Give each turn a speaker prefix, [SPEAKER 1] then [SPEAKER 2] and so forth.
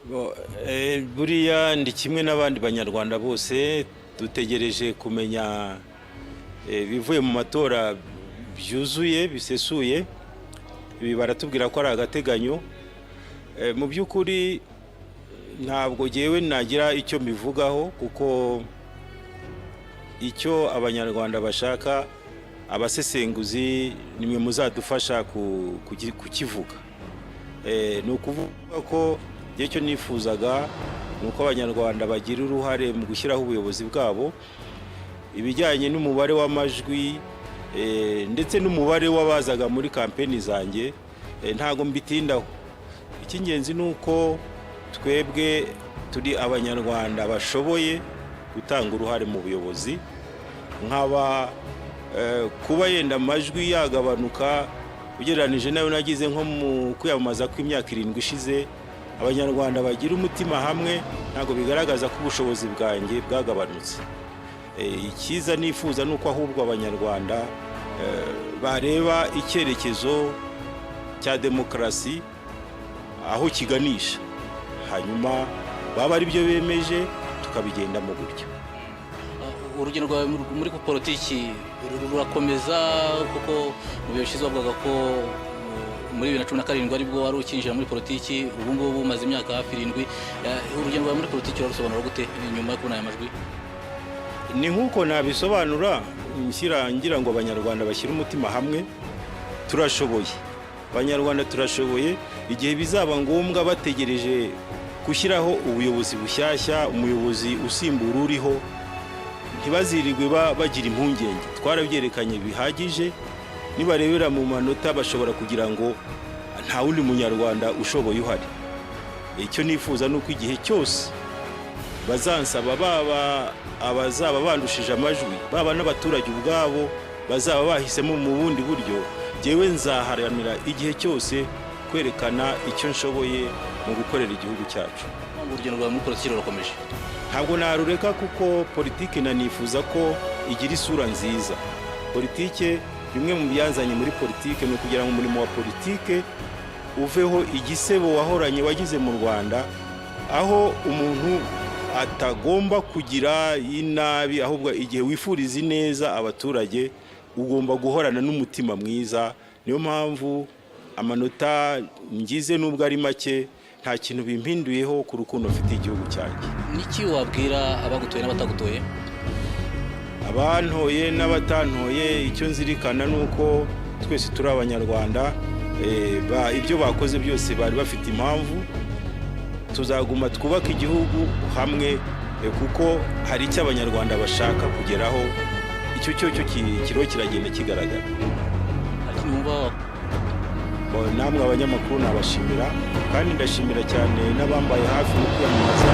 [SPEAKER 1] Bo, buriya ndi kimwe n'abandi Banyarwanda bose, dutegereje kumenya ibivuye mu matora byuzuye, bisesuye. Ibi baratubwira ko ari agateganyo. Mu by'ukuri ntabwo ngewe nagira icyo mbivugaho, kuko icyo Abanyarwanda bashaka, abasesenguzi nimwe muzadufasha kukivuga. Ni ukuvuga ko igihe cyo nifuzaga ni uko Abanyarwanda bagira uruhare mu gushyiraho ubuyobozi bwabo. Ibijyanye n'umubare w'amajwi ndetse n'umubare w'abazaga muri kampeni zanjye, ntabwo mbitindaho. Icy'ingenzi ni uko twebwe turi Abanyarwanda bashoboye gutanga uruhare mu buyobozi. Nkaba kuba yenda amajwi yagabanuka ugereranije nayo nagize nko mu kwiyamamaza kw'imyaka 7 ishize, Abanyarwanda bagira umutima hamwe, ntabwo bigaragaza ko ubushobozi bwanjye bwagabanutse. Icyiza nifuza ni uko ahubwo Abanyarwanda bareba icyerekezo cya demokarasi aho kiganisha, hanyuma baba ari byo bemeje, tukabigendamo gutyo.
[SPEAKER 2] Urugendo rwawe muri politiki rurakomeza, kuko mu bihe bishize bavugaga ko muri 2017 aribwo wari ukinjira muri politiki. Ubu ngubu umaze imyaka hafi 7. Urugendo rwawe muri politiki urarusobanura gute nyuma yo kubona aya majwi?
[SPEAKER 1] Ni nk'uko nabisobanura nshyira ngira ngo Abanyarwanda bashyire umutima hamwe. Turashoboye, Abanyarwanda turashoboye. Igihe bizaba ngombwa bategereje gushyiraho ubuyobozi bushyashya, umuyobozi usimbura uriho, ntibazirirwe bagira impungenge. Twarabyerekanye bihagije. Nibarebera mu manota bashobora kugira ngo nta wundi Munyarwanda ushoboye uhari. Icyo nifuza ni uko igihe cyose bazansaba, baba abazaba bandushije amajwi, baba n'abaturage ubwabo bazaba bahisemo mu bundi buryo, ngewe nzaharanira igihe cyose kwerekana icyo nshoboye mu gukorera igihugu cyacu.
[SPEAKER 2] Urugendo rwawe muri politiki rurakomeje.
[SPEAKER 1] Ntabwo narureka, kuko politiki nanifuza ko igira isura nziza. Politiki, bimwe mu byanzanye muri politiki ni ukugira ngo umurimo wa politiki uveho igisebo wahoranye, wagize mu Rwanda, aho umuntu atagomba kugira inabi, ahubwo igihe wifuriza ineza abaturage ugomba guhorana n'umutima mwiza. Niyo mpamvu amanota ngize, nubwo ari make, nta kintu bimpinduyeho ku rukundo mfitiye igihugu cyanjye.
[SPEAKER 2] Niki wabwira abagutoye n'abatagutoye?
[SPEAKER 1] Abantoye n'abatantoye, icyo nzirikana ni uko twese turi Abanyarwanda. Ibyo bakoze byose bari bafite impamvu. Tuzaguma twubake igihugu hamwe, kuko hari icyo Abanyarwanda bashaka kugeraho. Icyo cyo kiriho kiragenda kigaragara.
[SPEAKER 2] Hari ikindi wumva?
[SPEAKER 1] Namwe abanyamakuru nabashimira, kandi ndashimira cyane n'abambaye hafi mu kwiyamamaza.